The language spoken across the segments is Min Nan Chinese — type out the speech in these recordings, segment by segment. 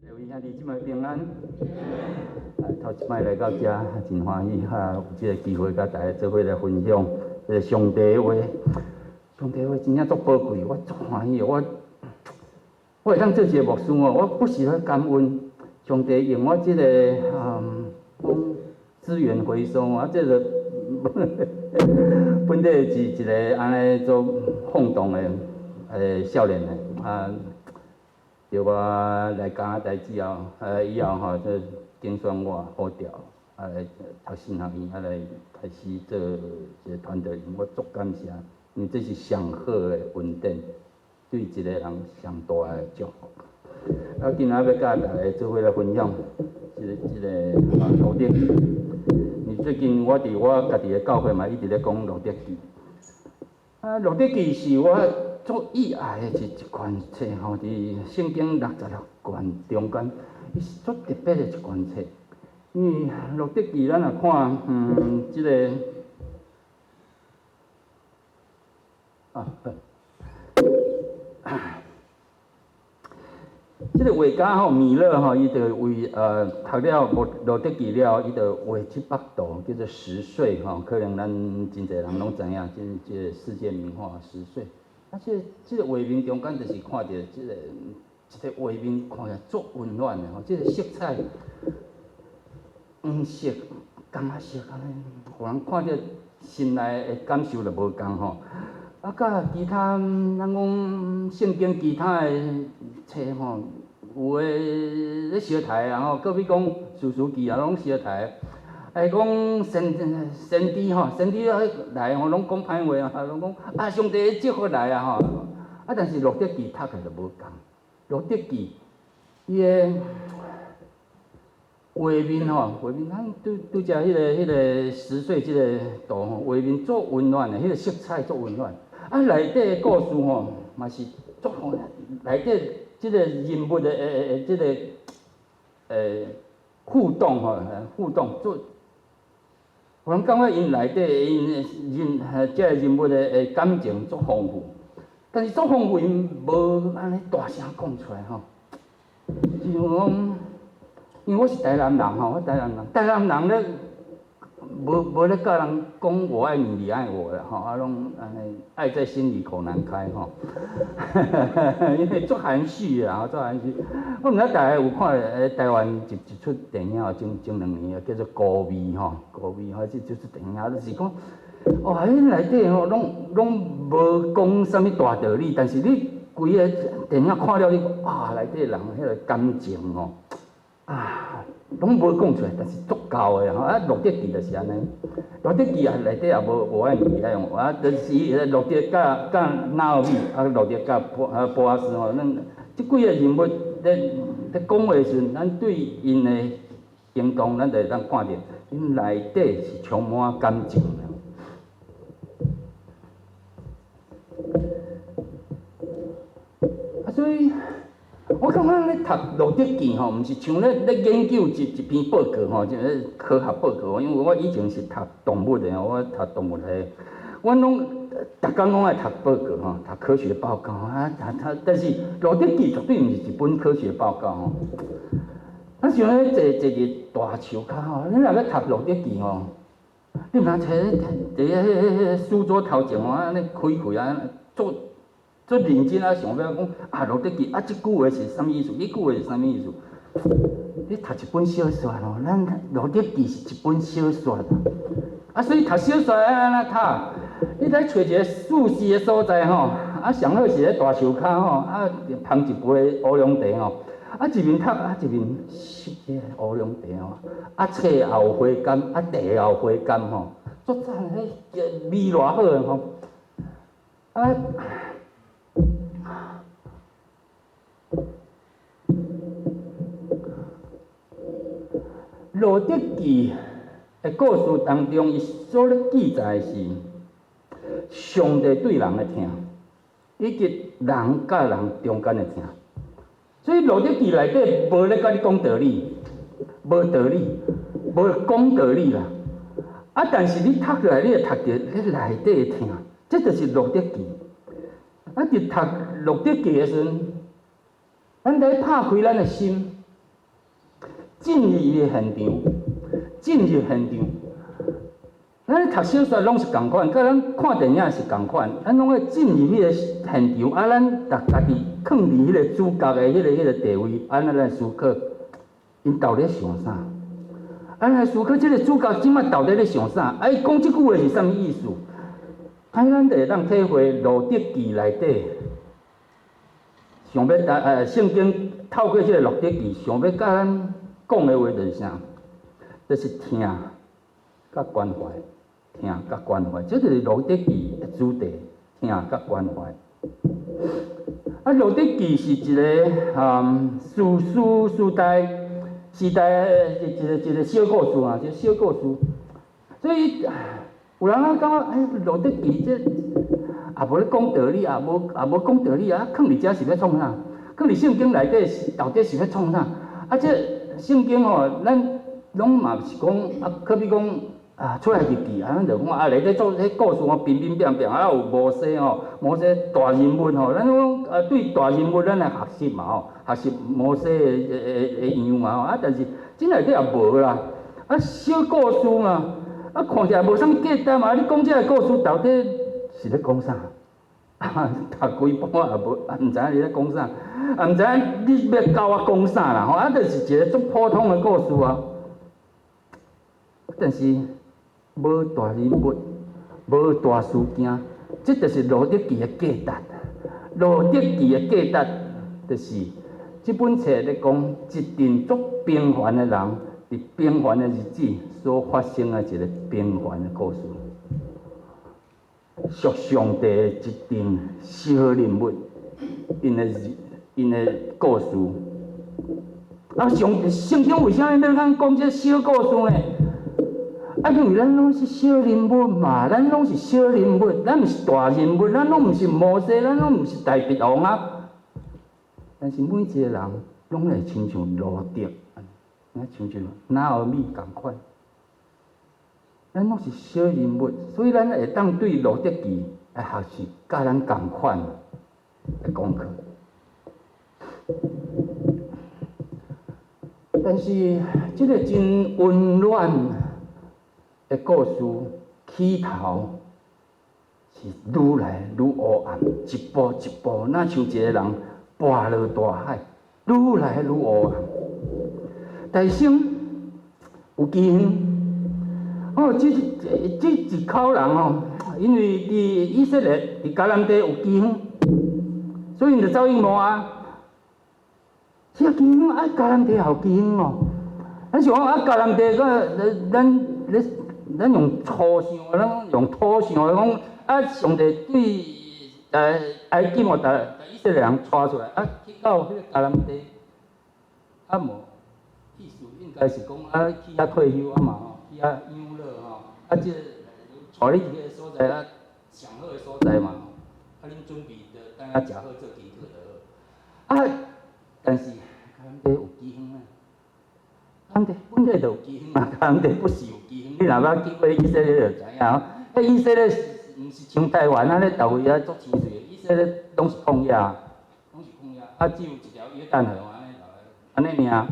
各位兄弟姊妹平安。啊，頭一擺來到遮，真歡喜哈，有這個機會佮大家做伙來分享這個上帝的話。上帝的話真正足寶貴，我足歡喜的。我會當做一個牧師哦，我不時咧感恩上帝用我這個講資源回收啊，這個本底是一個按呢做放蕩的少年的啊。著我來加拿大之後，以後吼，就揀選我呼召，啊來讀神學院，啊來開始做一個傳道人，我足感謝，因為這是上好的恩典，對一個人上大的祝福。啊，今仔欲佮大家做伙來分享這個啊路得記。因為最近我佇我家己的教會嘛，一直咧講路得記。啊，路得記是我足意愛的一款冊吼，佇聖經六十六卷中間，伊是足特別的一卷冊。因為路得記咱若看，這個啊，這個畫家吼，米勒吼，伊就為讀了路得記了，伊就畫這幅圖，叫做拾穗吼，可能咱真濟人攏知影，這個世界名畫拾穗。啊，這個畫面中間就是看著這個一個畫面看起來足溫暖的吼，這個色彩黃色、柑仔色按呢，予人看著心內的感受就無仝吼。啊，佮其他咱講聖經其他的冊吼，有的咧相刣啊吼，閣比講士師記啊，攏相刣。會講先知吼，先知來吼，攏講歹話啊，攏講啊，上帝祝福來啊吼。啊，但是路得記讀起來就無仝。路得記伊的畫面吼，畫面咱拄拄才彼個拾穗這個圖吼，畫面足溫暖的，彼個色彩足溫暖。啊，內底的故事吼，嘛是足好，內底這個人物的這個互動吼，互動足。予人感覺𪜶內底𪜶人，這個人物的感情足豐富，但是足豐富，𪜶無按呢大聲講出來吼。就像講，因為我是台南人吼，我台南人，台南人咧無咧佮人講我愛你，你愛我啦吼，啊攏按呢愛在心裡口難開吼，因為足含蓄啦，足含蓄。我毋知大家有看台灣一齣電影吼，前兩年叫做《孤味》吼，《孤味》吼，這齣電影就是講，哦，彼內底吼攏無講啥物大道理，但是你規个電影看了你啊，內底人彼個感情吼，啊，攏無講出來，但是足夠的吼。啊，路得記就是按呢，路得記啊內底也無我愛你，你愛我，啊，就是路得佮拿俄米，啊，路得佮波阿斯吼，咱這幾個人物咧講話時陣，咱對𪜶的行動，咱就會當看著，𪜶內底是充滿感情的。啊，所以我感覺咧讀路得記吼，毋是像咧研究一篇報告吼，就是科學報告。因為我以前是讀動物的，我讀動物的，阮攏逐工攏愛讀報告吼，讀科學報告啊，讀讀。但是路得記絕對毋是一本科學報告吼。咱想咧坐坐佇大樹跤吼，你若欲讀路得記吼，你毋通揣佇彼書桌頭前吼，按呢開開啊，做足認真啊，想欲講啊，路得記啊，這句話是啥物意思？彼句話是啥物意思？你讀一本小說吼，咱路得記是一本小說啊，所以讀小說愛按怎讀？你來揣一個舒適的所在吼，啊，上好是咧大樹跤吼，啊，捧一杯烏龍茶吼，啊，一面讀啊，一面吸這個烏龍茶吼，啊，冊也有回甘，啊，茶也有回甘吼，足讚，彼味偌好的吼，啊。路得記的故事當中，伊所咧記載的是上帝對人的疼，以及人佮人中間的疼。所以路得記內底無咧佮你講道理，無道理，無講道理啦。啊，但是你讀落來，你會讀著彼內底的疼，這就是路得記。啊，佇讀路得記的時陣，咱來拍開咱的心。進入伊的現場，進入現場。咱讀小說攏是仝款，佮咱看電影是仝款，咱攏愛進入彼個現場，啊，咱共家己囥佇彼個主角的彼個地位，啊，咱來思考，𪜶到底想啥？啊，來思考這個主角這擺到底咧想啥？啊，伊講這句話是啥物意思？啊，咱就會當體會路得記內底，想欲聖經透過這個路得記，想欲佮咱講的話就是啥？就是疼佮關懷，疼佮關懷，這就是路得記的主題，疼佮關懷。啊，路得記是一個士師時代的一個小故事啊，一個小故事。所以有人啊感覺，欸，路得記這也無咧講道理，也無講道理啊，囥佇遮是欲創啥？囥佇聖經內底是到底是欲創啥？啊，這聖經吼，咱攏嘛是講啊，可比講啊，出埃及記啊，咱就講啊，內底做彼故事吼，平平平平啊，有摩西吼，摩西大人物吼，咱講啊，對大人物咱來學習嘛吼，學習摩西的樣嘛吼，啊，但是這內底也無啦，啊，小故事嘛，啊，看起來無啥物價值嘛，啊，你講這个故事到底是咧講啥？啊，讀規本也無，也毋知影你咧講啥，也毋知影你欲共我講啥啦吼，啊，就是一个足普通的故事啊。但是無大人物，無大事件，這就是路得記的價值。路得記的價值，就是這本冊咧講一陣足平凡的人，佇平凡的日子所發生的一个平凡的故事。屬上帝的一陣小人物，𪜶的故事。啊，上聖經為啥物欲咱講這小故事呢？啊，因為咱攏是小人物嘛，咱攏是小人物，咱毋是大人物，咱攏毋是摩西，咱攏毋是大衛王啊。但是每一個人攏會親像路得，啊，親像拿俄米仝款。咱攏是小人物，所以咱會當對路得記來學習，佮咱仝款的功課。但是這个真溫暖的故事起頭是愈來愈烏暗，一步一步，若像一个人跋落大海，愈來愈烏暗。大生有飢荒，哦，這一口人哦，因為佇以色列佇迦南地有飢荒，所以𪜶就走去摩押。這個飢荒啊，迦南地也有飢荒哦。咱想講啊，迦南地個咱用粗想，咱用土想講啊，上帝對埃及哦，共以色列人帶出來，啊，去到彼個迦南地，啊無意思應該是講啊，去遐退休啊嘛吼，去遐養老吼，啊，這帶你去彼個所在啊，上好的所在嘛吼，啊，恁準備著等下食好做功課就好。啊，但是迦南地有飢荒啊，迦南地本來就有飢荒嘛，迦南地不是有飢荒，你若捌去過以色列就知影吼，彼以色列毋是像台灣按呢，逐位啊足青翠的，以色列攏是曠野，攏是曠野，啊只有一條約旦河按呢按呢爾。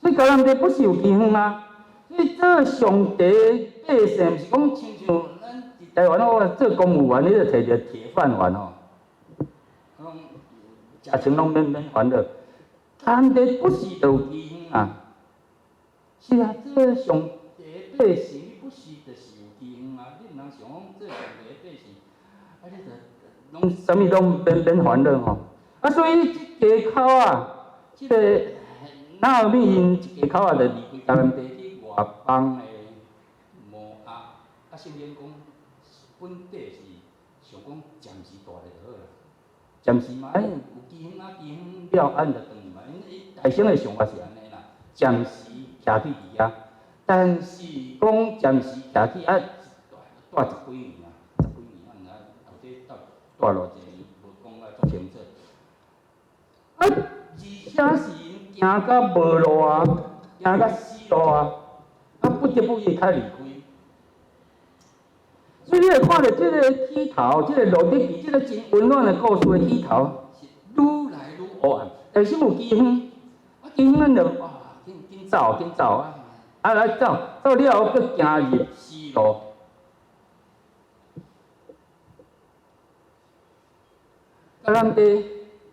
所以迦南地不是有飢荒啊，所以做上帝百姓，毋是講親像咱佇台灣我做公務員，你就提著鐵飯碗吼，攏食穿攏免煩惱。迦南地不是就有飢荒啊，是啊，做上帝百姓，你不是就是有飢荒啊？你毋通想講做上帝百姓，啊你就攏啥物攏免煩惱吼。啊，所以這家口啊，這个拿俄米𪜶一家口仔就離開迦南地去外邦的摩押。啊，聖經講本底是想講暫時蹛咧就好啦，暫時嘛，有飢荒啊，飢荒了，按就轉去嘛。𪜶大生的想法是按呢啦，暫時徛去佇遐，但是講暫時徛去啊，蹛十幾年啊，十幾年啊，毋知到底蹛偌濟年，無講啊足清楚。啊，而且是𪜶行到無路啊，行到死路啊，啊不得不伊較離開。所以你會看著這个起頭，這个路得記，這个真溫暖的故事的起頭，是愈來愈烏暗。但是有飢荒，啊飢荒咱就啊緊緊走，緊走啊！啊來走，走了後，閣行入死路。迦南地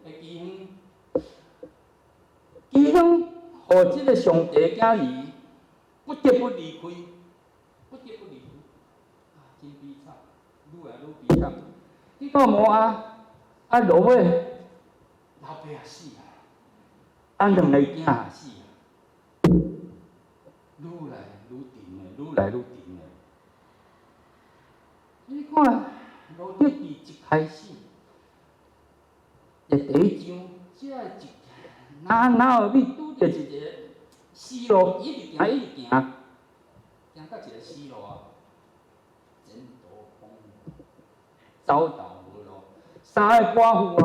的饑荒，饑荒，予這个上帝囝兒不得不離開，不得不離開，啊，真悲慘，愈來愈悲慘。去到摩押，啊，落尾老爸也死啊，啊，兩个囝也死啊，愈來愈沉的，愈來愈沉的。你看，路得記一開始，佇第一章，這一拿俄米拄著一个死路，一直行，一直行，行到一个死路啊，前途荒蕪，走投無路，三个寡婦啊，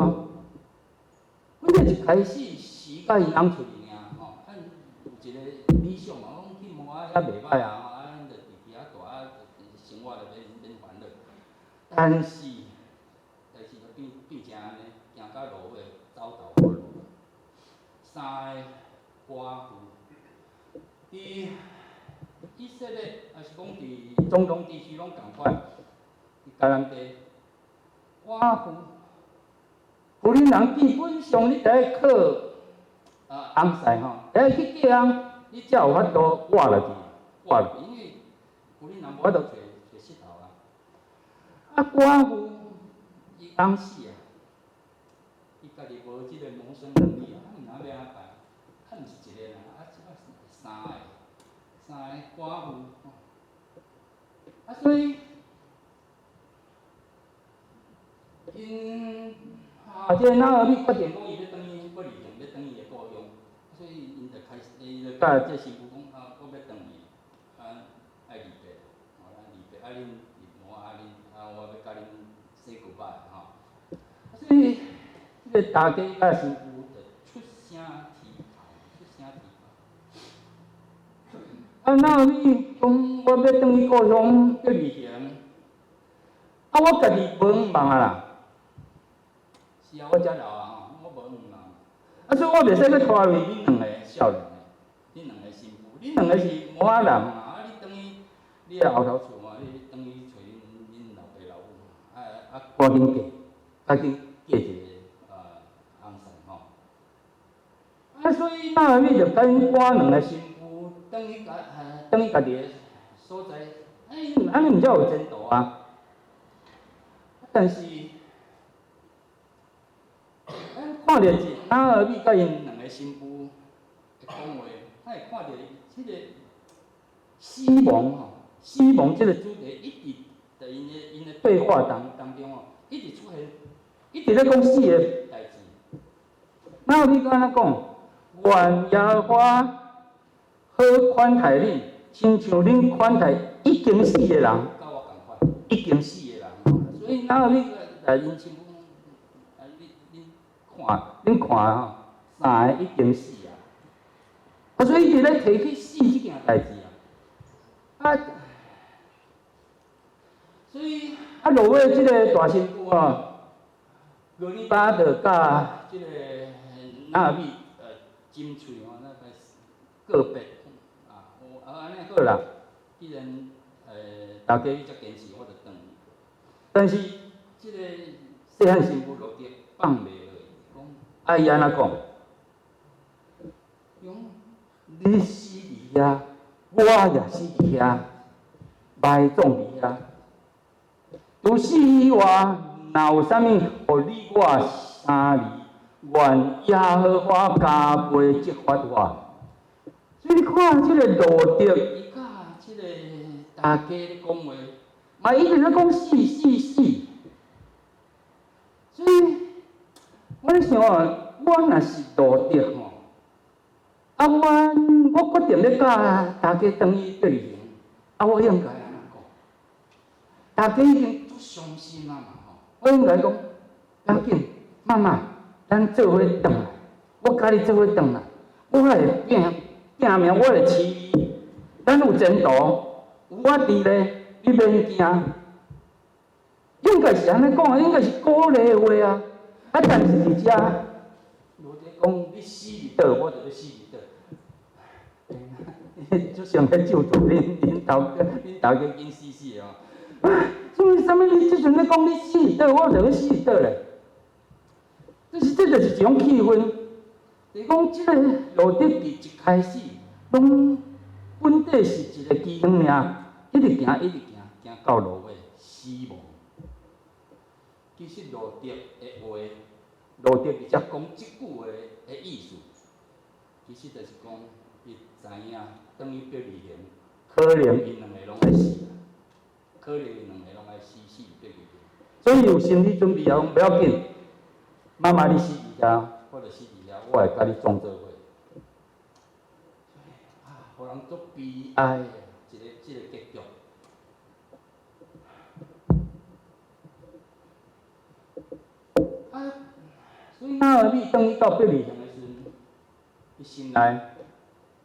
阮這一開始是佮伊翁出去爾吼，咱有一个理想嘛，講去摩押遐袂歹啊，啊，咱就佇遐住啊，生活就免免煩惱。但是，代誌就變變成按呢，行到路尾走投無路。三个寡婦，佇以色列，抑是講佇中東地區攏仝款，佇迦南地，寡婦，婦人人基本上你著愛靠翁婿吼，著愛去嫁翁，你才有法度活落去，活落去，因為婦人人無法度揣揣穡頭啊。啊，寡婦伊翁死啊，伊家己無這个謀生能力啊，啊，毋知欲按怎辦，啊，毋是一个人，啊，這擺是三个，三个寡婦，啊，所以𪜶啊，這个拿俄米決定講伊欲轉去，欲離開，欲轉去伊的故鄉，所以𪜶就開始，伊就佮這新婦講啊，我欲轉去，啊，愛離別，吼，咱離別，啊，恁佇摩押恁，啊，我欲佮恁 say goodbye 吼，所以這个大家佮新婦就出聲啼哭，出聲啼哭。啊，拿俄米講我欲轉去故鄉，欲離行，啊，我家己無向望啊啦。是啊，我遮老啊吼，我無向望。啊，所以我袂使閣拖累恁兩個少年的，恁兩個新婦，恁兩個是摩押人嘛，啊，你轉去你的後頭厝嘛，你轉去揣恁恁老爸老母，啊啊，趕緊嫁，趕緊嫁一个翁婿吼。啊，所以拿俄米就趕緊趕兩个新婦轉去家，轉去家己的所在，哎，按呢毋才有前途啊。但是，咱看著一拿俄米佮𪜶兩个新婦的講話，咱會看著這个死亡吼，死亡這个主題一直佇𪜶的對話當當中吼，一直出現，一直咧講死的代誌。拿俄米閣按怎講？願耶和華好款待恁，親像恁款待已經死的人，佮我仝款，已經死的人。所以拿俄米來𪜶新婦講，啊，你恁看，恁看吼，三个已經死啊！啊，所以伊佇咧提起死這件代誌啊，啊，所以啊，落尾這个大新婦吼，俄利巴就佮這个拿俄米斟喙吼，那個告別啊，啊，按呢好啦，既然大家你遮堅持，我就轉去。但是這个細漢新婦路得放袂落，講啊，伊按怎講？伊講你死佇遐，我也死佇遐，埋葬佇遐。除此以外，若有啥物予你我相離，願耶和華加倍責罰我。所以你看，這个路得伊佮這个大家咧講話，嘛一直咧講死死死。所以，我咧想啊，我若是路得吼，啊，我我決定欲佮大家轉去伯利恆，啊，我應該按怎講？大家已經足傷心啊嘛吼，我應該講，趕緊，媽媽，咱做伙轉來，我佮你做伙轉來，我會拼拼命，我會飼你，咱有前途，有我佇咧，你免驚。應該是按呢講，應該是鼓勵話啊。啊，但是佇遮，路得講你死佇佗，我就欲死佇佗。就像咧咒詛恁恁頭恁頭家緊死死的吼。所以啥物？你這陣咧講你死佗，我就欲死佗咧。就是這就是一種氣氛。就是講這个路得佇一開始，攏本底是一个飢荒命，一直行一直行，行到落尾死亡。其實路得的話，路得佇遮講這句話的意思，其實就是講伊知影，轉去伯利恆，可能𪜶兩个攏愛死，可能𪜶兩个攏愛死死伯利恆。所以有心理準備啊，講不要緊，媽媽你死佇遐，我就死佇遐，我會佮你創做伙。啊，予人足悲哀的一个這个結局。啊，所以拿俄米轉去到伯利恆的時陣，伊心內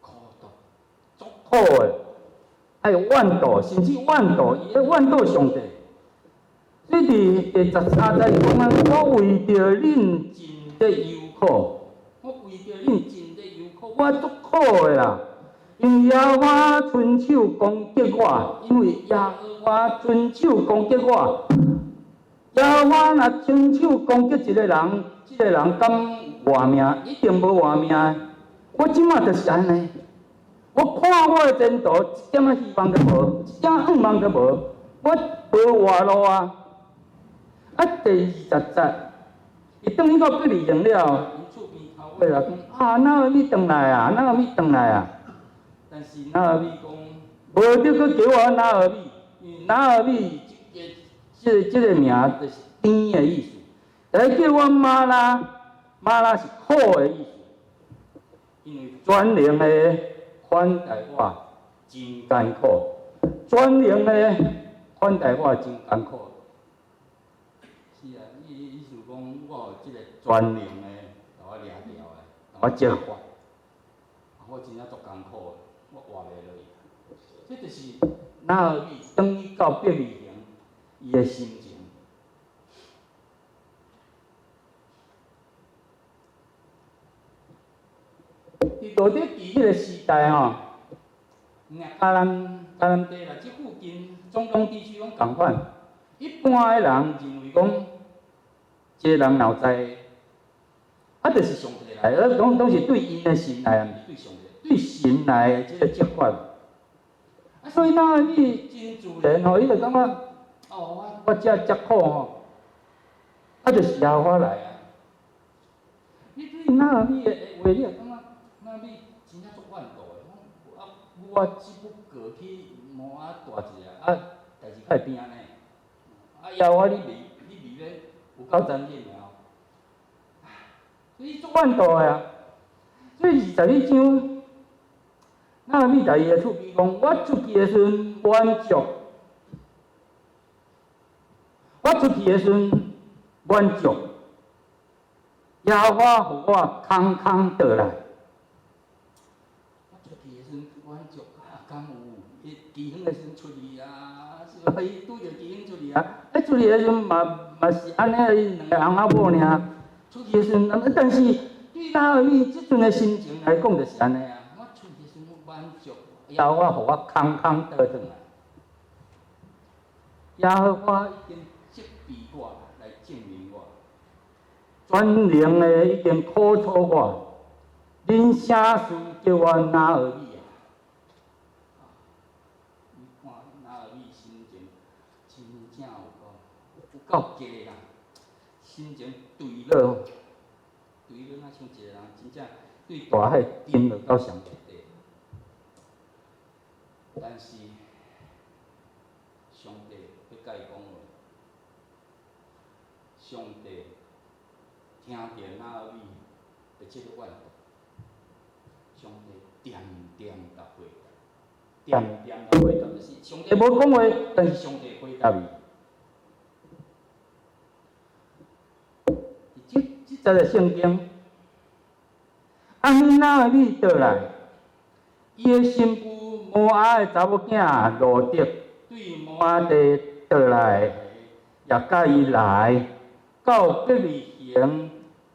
苦毒，足苦的，還有怨妒，甚至怨妒，伊咧怨妒上帝。所以佇第13節伊講啊，我為著恁真咧憂苦，我為著恁真咧憂苦，我足苦的啦。因為耶和華伸手攻擊我，因為耶和華伸手攻擊我。耶和華若伸手攻擊一個人，這個人敢活命？一定無活命的。我這馬就是按呢。我看我的前途一點仔希望都無，一點向望都無，我無活路啊！啊，第20節，伊轉去到伯利恆了，𪜶厝邊頭尾來講啊，拿俄米轉來啊，拿俄米轉來啊。但是拿俄米講，無得閣叫我拿俄米，因為拿俄米這個名就是甜的意思。來叫我瑪拉，瑪拉是苦的意思，因為全能的款待我真艱苦，全能的款待我真艱苦。是啊，意思講，我予這個全能的，予我掠著的，予我責罰，我真正足艱苦的，我活袂落去。這就是拿俄米轉去到伯利恆，伊的心情。佇路得記彼个時代吼，迦南迦南地啦，這附近中東地區攏仝款。一般的人認為講，這个人若有才，啊，就是上帝來，啊，攏是對𪜶的神來，毋是對上帝，對神來的這个責罰。啊，所以拿俄米真自然吼，伊就感覺，哦，我這遮苦吼，啊，就是耶和華來啊。你對拿俄米的話，你會感覺拿俄米真正足怨妒的，講啊，我只不過去摩押蹛一下，啊，代誌較會變按呢。啊，耶和華你袂，你袂欲有夠殘忍的吼，所以足怨妒的啊。所以22章，拿俄米佇伊的厝邊講：我出去的時陣滿足，我出去的時陣滿足，耶和華予我空空倒來。我出去的時陣滿足，啊，敢有？伊飢荒的時陣出去啊，是伊拄著飢荒出去啊。啊，出去的時陣嘛是按呢，伊兩个翁仔某爾。出去的時陣，但是對拿俄米這陣的心情來講，就是按呢啊。我出去的時陣滿足，耶和華予我空空倒轉來。耶和華已經責備我來證明我，全能的已經苦楚我。恁啥事叫我拿俄米啊？你看拿俄米心情真正有夠有夠激啦，心情墜落，墜落啊，像一個人真正對大海沉落到上底。但是上帝欲佮伊講話，上帝聽著拿俄米的這個怨妒，上帝恬恬共回答，恬恬共回答，就是上帝無講話，但是上帝回答伊。這這節的聖經，按呢拿俄米倒來，伊的新婦摩押的查某囝路得對摩押地倒來，也佮伊來到伯利恆，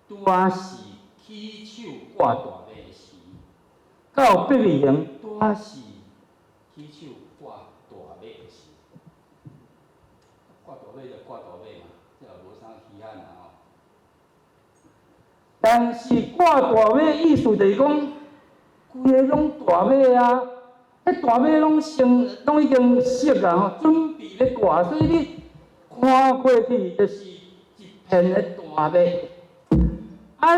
拄仔是起手割大麥時。到伯利恆拄我是起手割大麦的时，割大麦就割大麦嘛，這也無啥稀罕啊吼。但是割大麥意思就是講，規个攏大麥啊，彼大麥攏成，攏已經熟啊吼，準備欲割，所以你看過去就是一片的大麥。啊，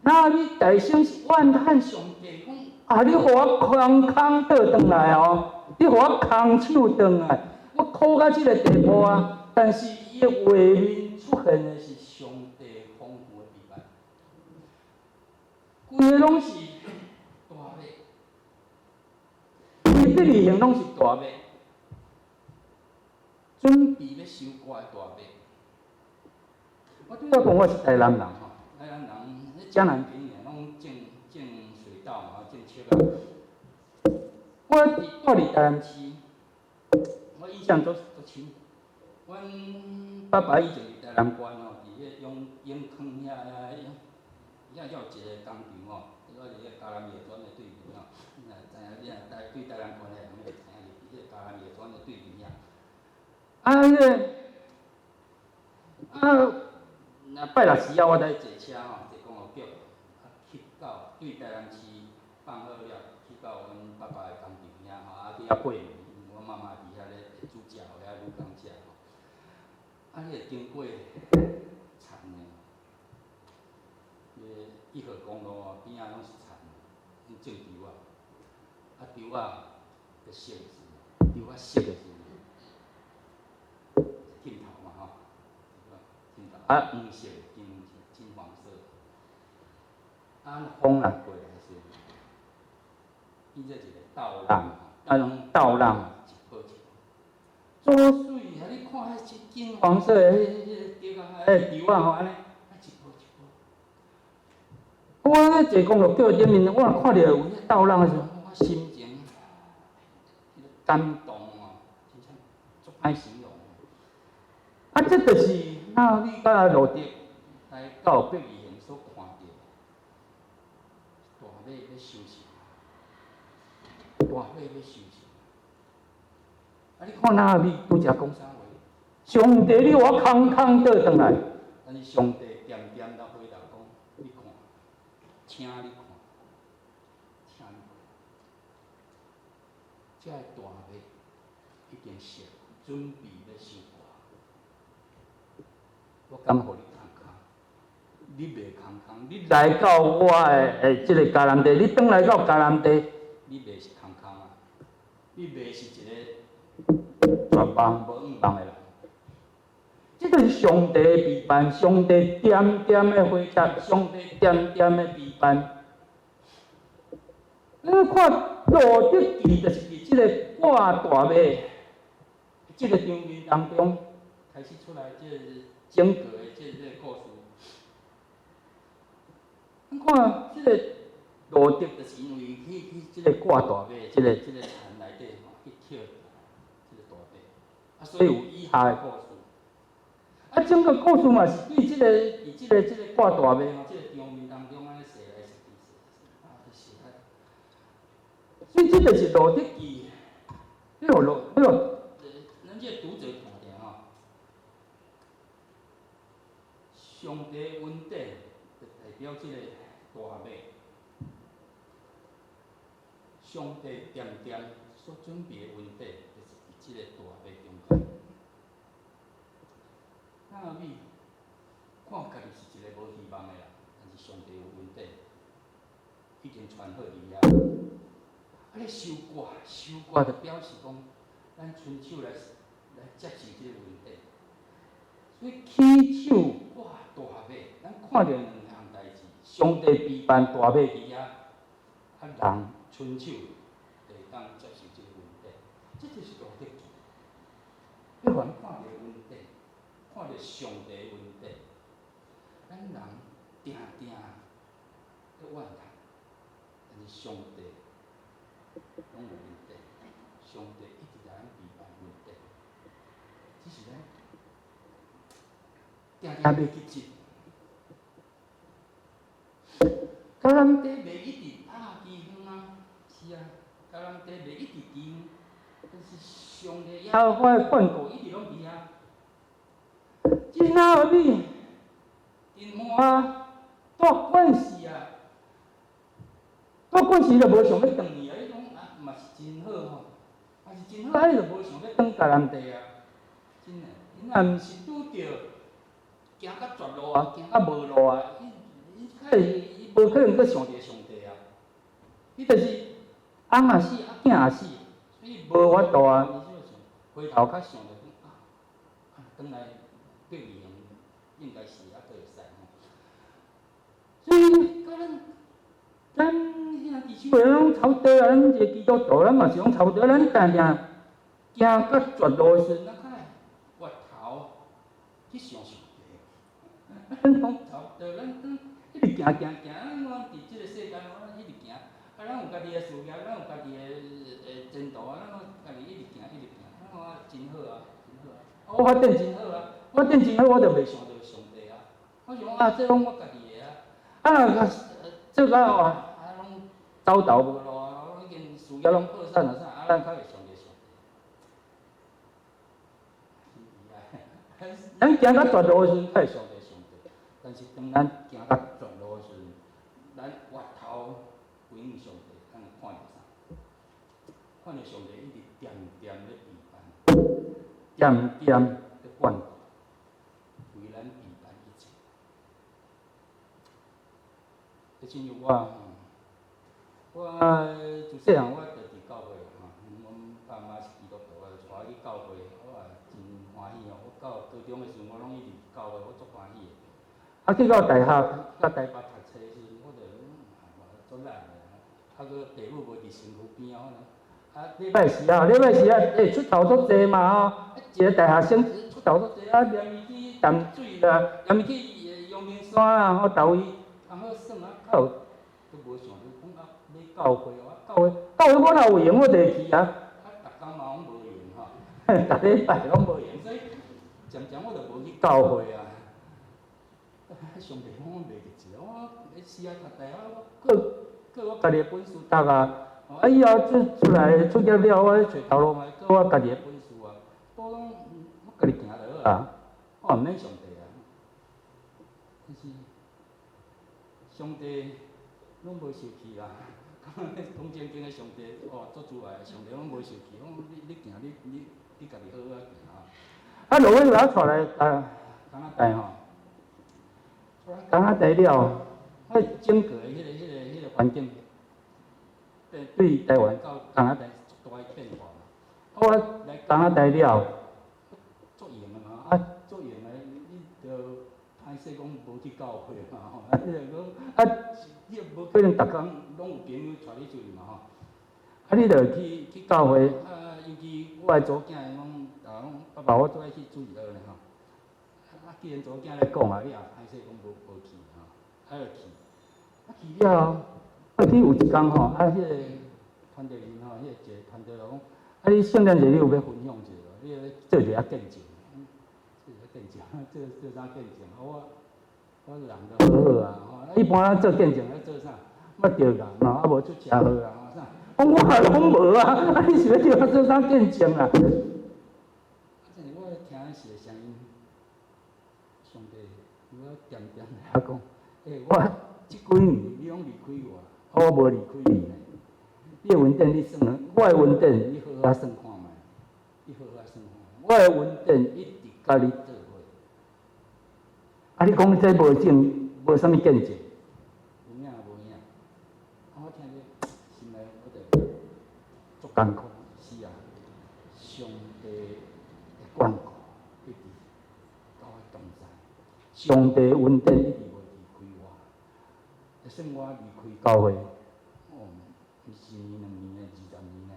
拿俄米大聲是怨嘆上帝講：啊，你予我空空倒轉來哦，你予我空手轉來，我苦到這個地步啊！但是伊的畫面出現的是上帝豐富的備辦，規个攏是大麥，伊伯利恆攏是大麥，準備欲收割的大麥。我拄仔講我是台南人吼，台南人，江南平原攏種種水稻嘛，種粟仔。我佇住佇台南市，我印象足足深。阮爸爸以前佇台南縣吼，佇彼個永永康遐遐遐有一個工廠吼，我佇彼個嘉南藝專的對面吼，你若知影，你若台對台南縣的人會知影，佇彼個嘉南藝專的對面遐。啊，彼個啊，若拜六時仔，我佇坐車吼，坐公路局，啊去到對台南市放好了，去到阮爸爸的工廠遐吼，啊去遐過暝，阮媽媽佇遐咧煮食，予遐女工食吼。啊，彼個經過田的，彼個一號公路邊仔攏是田，攏種稻仔，啊稻仔咧熟的時，稻仔熟的時，鏡頭嘛吼，鏡頭啊黃色的金金黃色，啊風若過來時，變做一個稻浪，啊種稻浪一波一波，足媠啊！你看彼金黃色的彼個彼個稻仔吼，按呢，啊一波一波。我咧坐公路橋頂面，我若看著有彼稻浪的時陣，我心情感動哦，真正足歹形容。啊，這就是拿俄米佮路得來到伯利恆所看著大麥欲收成，大麥欲收成。啊，你看拿俄米拄才講啥話？上帝，你予我空空倒轉來。但是上帝恬恬來回答講：你看，請你看，請你看，這个大麥已經熟，準備欲收割。我敢予你空空？你袂空空，你來到我的欸這個迦南地，你轉來到迦南地，你袂是空空啊！你袂是一個絕望無向望的人。這就是上帝的備辦，上帝恬恬的回答，上帝恬恬的備辦。你看路得記就是佇這個割大麥這個場面當中，開始出來這個整個的這個故事。你看這個路得就是因為去這個割大麥，這個田內底吼去撿這個大麥，啊，所以有以下的故事。啊，整個故事嘛是對這個佇這個割大麥吼，這個場面當中按呢踅來踅去踅，啊，踅啊。所以這就是路得記，你予路，你予咱這個讀者看著吼，上帝恩典就代表這個大麥，上帝恬恬所準備的恩典，就是佇這個大麥中間。拿俄米看家己是一個無希望的人，但是上帝有恩典，已經傳好佇遐。啊，咧收割，收割就表示講，咱伸手來接受這個恩典。所以起手割大麥，咱看著兩項代誌，上帝備辦大麥佇遐，啊人伸手就會當接受這個恩典，這就是路得記。你凡看著恩典，看著上帝恩典，咱人定定咧怨嘆，但是上帝攏有恩典，上帝一直來咱備辦恩典，只是咱定定袂記得。迦南地袂一直拍饑荒啊，是啊，迦南地袂一直飢，但是上帝耶和華的眷顧一直攏佇遐。真阿美，真歡，帶慣勢啊！帶慣勢就無想欲轉去啊！你講啊，嘛是真好吼，嘛是真好，啊，你就無想欲轉迦南地啊！真的，𪜶若毋是拄著行甲絕路啊，行甲無路啊，伊較會伊無可能閣想著上帝啊！伊就是翁也死，啊囝也死，所以無法度啊！伊就想回頭較想著講啊，轉來伯利恆應該是猶閣會使吼。所以，甲咱咱兄弟姊妹攏差不多啊，咱一個基督徒，咱嘛是攏差不多，咱定定行甲絕路的時陣，咱較會回頭去想上帝。咱攏差不多，咱一直行行行，咱佇這個世間，咱一直行，啊，咱有家己的事業，咱有家己的前途啊，咱攏家己一直行，一直行，咱看真好啊，真好啊。我發展真好啊，發展真好，我就袂想著上帝啊。我想講啊，這攏我家己的啊。啊，若做到啊，啊，攏走投無路啊，已經事業攏破產啊啥，啊，咱較會想著上帝。咱行到絕路的時陣，較會想著上帝。但是當咱行到絕路的時陣，咱回頭歸向上帝，咱會看著啥？看著上帝一直恬恬咧陪伴，恬恬咧管顧，為咱備辦一切。這親像我，我自細漢我就佇教會吼，阮爸媽是基督徒，就帶我去教會，我也真歡喜哦。我到高中的時陣，我攏一直教會，我足歡喜的。啊，去到大學，到台北讀冊的時陣，我就足懶的，啊，閣爸母無佇身軀邊仔。啊，禮拜四啊，禮拜四啊，欸，出頭足濟嘛吼，一個大學生出頭足濟啊，連伊去淡水啦，連伊去陽明山啦，吼，逐位通好耍啊，較有都無想著講啊，欲教會哦，教會，教會我若有閒我就會去啊，啊，逐工嘛攏無閒吼，逐禮拜攏無閒，所以漸漸我就無去教會啊。上帝講我袂記一個，我時啊讀大學，我閣閣我家己的本書讀啊。啊，以後出來出業了，我揣頭路嘛，閣我家己的本事啊。我講我家己行就好啊，我毋免上帝啊。但是上帝攏無生氣啦，講正經的上帝哦，足慈愛，上帝攏無生氣，講你你行你你你家己好好仔行啊。啊，落尾我帶來啊，加拿大吼，加拿大了，我整個的彼個環境，對台灣到加拿大足大的變化嘛。啊，我來加拿大了，足閒的嘛，啊，足閒的，你就歹勢講無去教會嘛吼，啊，你就講啊，你也無可能逐工攏有朋友帶你出去嘛吼。啊，你就去教會，啊，尤其我的查某囝伊講，啊，講爸爸我足愛去主日學呢吼。啊，既然查某囝咧講啊，你也歹勢講無去吼，啊，就去。啊，去了後，啊，去有一工吼，啊，彼個傳道人吼，彼個一個傳道人講，啊，你聖誕節你有欲分享一下無？你欲做一下見證，做一下見證，做啥見證？我人都好好啊，吼，一般咱做見證愛做啥？捌著人嘛，啊無出車禍啊，啥？我也攏無啊，啊你是欲叫我做啥見證啊？啊，這是我聽彼個聲音，上帝，我恬恬來講，欸，我這幾年你攏離開我，我無離開你呢。你的恩典你算，我的恩典你好好仔算看覓，你好好仔算看覓。我的恩典一直佮你做伙。啊，你講這無證，無啥物見證，有影無影？啊，我聽著心內我就足艱苦，是啊，上帝的眷顧一直佮我同在，上帝恩典一直無離開我。就算我離開教會，哦，毋是一年兩年的，20年的，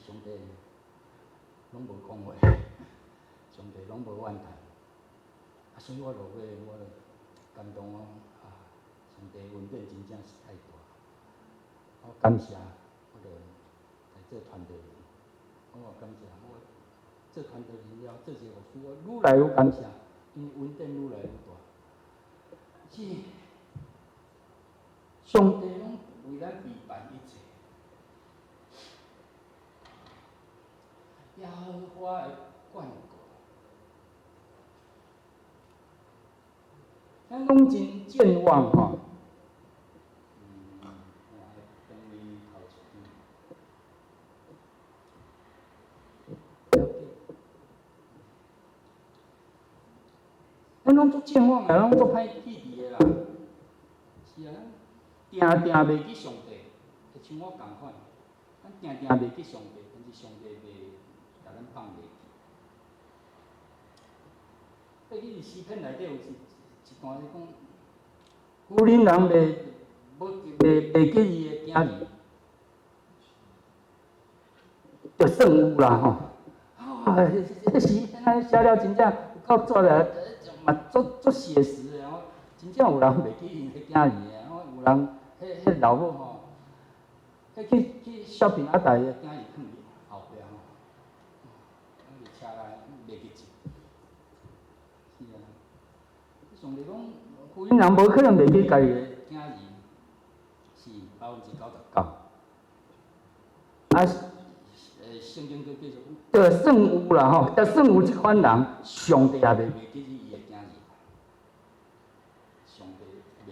上帝攏無講話，上帝攏無怨嘆。啊，所以我落尾我就感動哦，啊，上帝恩典真正是太大。我感謝我就來做傳道人，我感謝我做傳道人了，做一個牧師，我愈來愈感謝，因為恩典愈來愈大。是上帝攏為咱備辦一切。和華的眷顧。咱攏真健忘吼。咱攏足健忘的，攏足歹記佇的啦。是啊，咱定定袂記上帝，就像我仝款，咱定定袂記上帝，但是上帝袂共咱放袂記。過去佇詩篇內底有一段咧講，婦人人袂無袂記伊的囝兒，就算有啦吼。啊，這詩篇安呢寫了真正有夠絕的，嘛足足寫實的吼，真正有人袂記𪜶的囝兒的，吼，有人彼老母吼，彼去 shopping 啊，帶伊的囝兒囥佇後壁吼，囥佇車內袂記得。是啊，上帝講，婦人人無可能袂記家己的囝兒，是99%。啊，聖經閣繼續講，就算有啦吼，就算有這款人，上帝也袂袂記伊的囝兒，上帝袂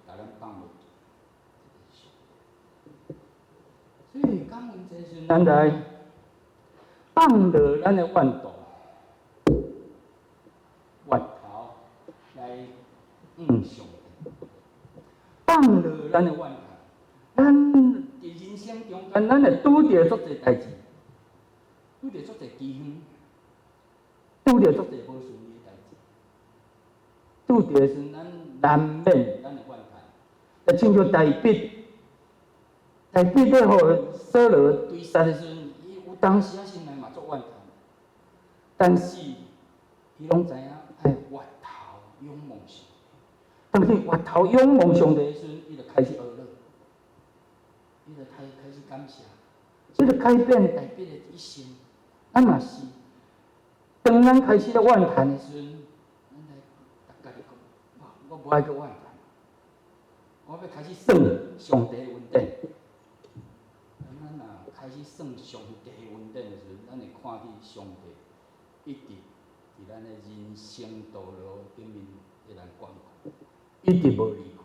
共咱放袂記。所以感恩節時陣，咱來放落咱的怨妒，回頭來向上帝，放落咱的怨恨。咱佇人生中間，咱會拄著足濟代誌，拄著足濟機緣，拄著足濟無順利的代誌，拄著的時陣，咱難免咱會怨嘆。就親像大衛，大衛咧予掃羅追殺的時陣，伊有當時仔心內嘛足怨嘆，但是伊攏知影愛回頭仰望上帝。當伊回頭仰望上帝的時陣，伊就開始呵咾，伊就開始感謝，這個改變大衛的一生。咱嘛是，當咱開始咧怨嘆的時陣，咱來逐家己講：我無愛閣怨嘆，我欲開始算上帝的恩典。咱若開始算上帝的恩典的時陣，咱會看見上帝一直佇咱的人生道路頂面予咱眷顧，一直無離開。